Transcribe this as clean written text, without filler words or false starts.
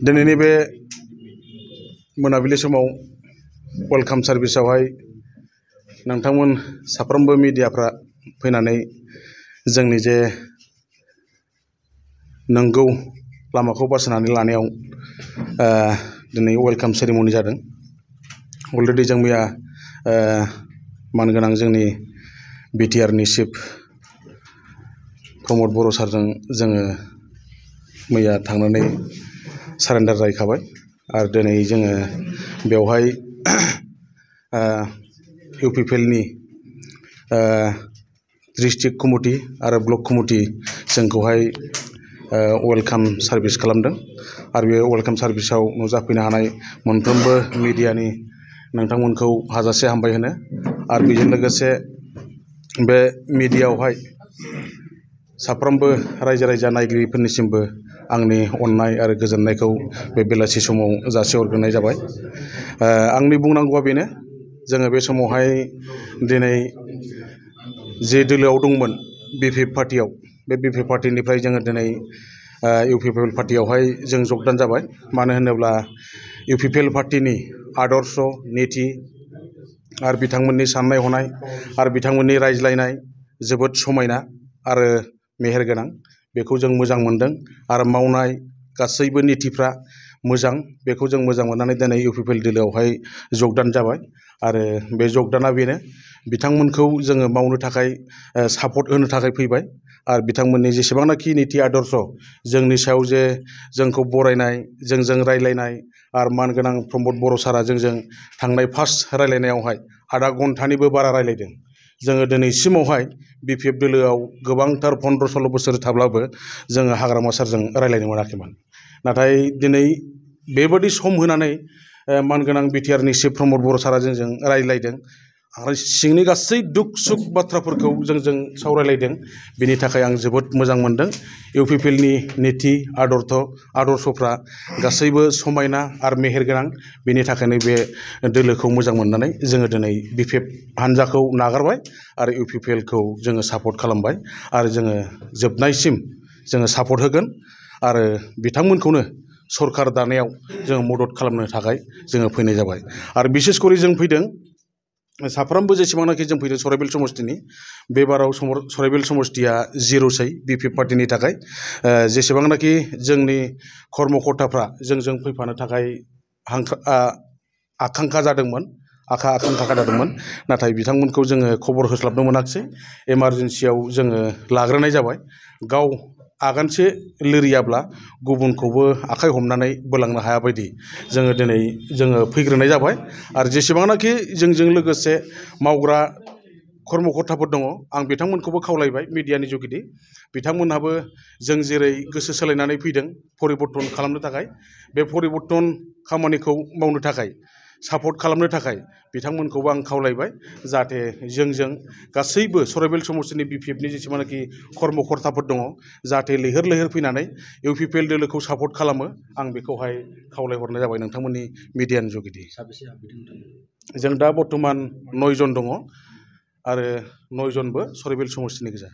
दिनैनि बे मोनाबिलि समाव वेलकाम सार्भिसावहाय नोंथांमोन साफ्रोमबो मिडियाफ्रा फैनानै जोंनि जे नंगौ लामाखौ बासायनानै लानायाव दिनै वेलकाम सेरेमनि जादों। अलरेडि जों मैया मानगोनां जोंनि बिटिआरनि चिफ प्रमद बर' सारजों जोङो मैया थांनानै सारेन्डार जाहैखाबाय आरो दिनै जोङो बेवहाय इउपिपिएलनि डिस्ट्रिक्ट कमिटि आरो ब्लक कमिटि जोंखौहाय वेलकाम सार्भिस खालामदों आरो बे वेलकाम सार्भिसाव नुजाफैनो हानाय मोनफ्रोमबो मिडियानि नोंथांमोनखौ हाजासे हामबाय होनो आरो बेजों लोगोसे बे मिडियायावहाय साफ्रोमबो रायजो राजा नायगिरिफोरनिसिमबो आंनि अननाय आरो गोजोननायखौ बे बेलासि समाव जासिहरग्रोनाय जाबाय। आंनि बुंनांगौआ बेनो, जोङो बे समावहाय दिनै जे दोलोआव दंमोन बिपिएफ पार्टियाव, बे बिपिएफ पार्टिनिफ्राय जोङो दिनै इउपिपिएल पार्टियावहाय जों जगदान जाबाय। मानो होनोब्ला इउपिपिएल पार्टिनि आदर्श नीति आरो बिथांमोननि साननाय हनाय आरो बिथांमोननि रायज्लायनाय जोबोद समायना आरो मेहेरगोनां, बेखौ जों मोजां मोनदों आरो मावनाय गासैबो नीतिफ्रा मोजां, बेखौ जों मोजां मोननानै दिनै इउपिपिएल दोलोआवहाय जगदान जाबाय। आरो बे जगदाना बेनो, बिथांमोनखौ जोङो मावनो थाखाय सापर्ट होनो थाखाय फैबाय आरो बिथांमोननि जेसेबांनाखि नीति आदर्श जोंनि सायाव जे जोंखौ बरायनाय, जोंजों रायज्लायनाय आरो मानगोनां प्रमद बर' सारा जोंजों थांनाय फार्स्ट रायज्लायनायावहाय आधा घन्टानिबो बारा रायज्लायदों। जोङो दिनैसिमावहाय बिपिएफ दोलोआव गोबांथार 15-16 बोसोर थाब्लाबो जोङो हाग्रामा सारजों रायज्लायनो मोनाखैमोन। नाथाय दिनै बेबादि सम होनानै मानगोनां बिटिआरनि चिफ प्रमद बर' सारा जोंजों रायज्लायदों आरो सिंनि गासै दुख सुख बाथ्राफोरखौ जोंजों सावरायलायदों। बिनि थाखाय आं जोबोद मोजां मोनदों। इउपिपिएलनि नीति आदर्शफ्रा गासैबो समायना आरो मेहेरगोनां, बिनि थाखायनो बे दोलोखौ मोजां मोननानै जोङो दिनै बिपिएफ हान्जाखौ नागारबाय आरो इउपिपिएलखौ जोङो सापर्ट खालामबाय आरो जोङो जोबनायसिम जोङो सापर्ट होगोन आरो बिथांमोनखौनो सरकार दानायाव जोङो मदद खालामनो थाखाय जोङो फैनाय जाबाय। आरो बिसेस करि जों फैदों, साफ्रोमबो जेसेबांनाखि जों फैदों सराइबिल समस्तिनि, बे बाराव सराइबिल समस्तिया जिर'सै बिपिएफ पार्टिनि थाखाय। जेसेबांनाखि जोंनि कर्मकर्ताफ्रा जोंजों फैफानो थाखाय आकांक्षा जादोंमोन, नाथाय बिथांमोनखौ जोङो खबर होस्लाबनो मोनाखिसै। इमारजेन्सियाव जोङो लाग्रोनाय जाबाय। गाव आगानसे लोरियाब्ला गुबुनखौबो आखाइ हमनानै बोलांनो हाया बायदि जोङो फैग्रोनाय जाबाय। आरो जेसेबांनाखि जोंजों लोगोसे मावग्रा कर्मकर्ताफोर दङ, आं बिथांमोनखौबो खावलायबाय मिडियानि जुगिदि, बिथांमोनहाबो जों जेरै गोसो सोलायनानै फैदों परिबर्तन खालामनो थाखाय, बे परिबर्तन खामानिखौ मावनो थाखाय सापर्ट खालामनो थाखाय बिथांमोनखौबो आं खावलायबाय, जाहाथे जोंजों गासैबो सराइबिल समस्तिनि बिपिएफनि जेसेबांनाखि कर्मकर्ताफोर दङ जाहाथे लैहोर लैहोर फैनानै इउपिपिएल दोलोखौ सापर्ट खालामो, आं बेखौहाय खावलायहरनाय जाबाय नोंथांमोननि मिडियानि जुगिदि। जों दा बर्थमान 9 जन दङ आरो 9 जनबो सराइबिल समस्तिनि गोजा।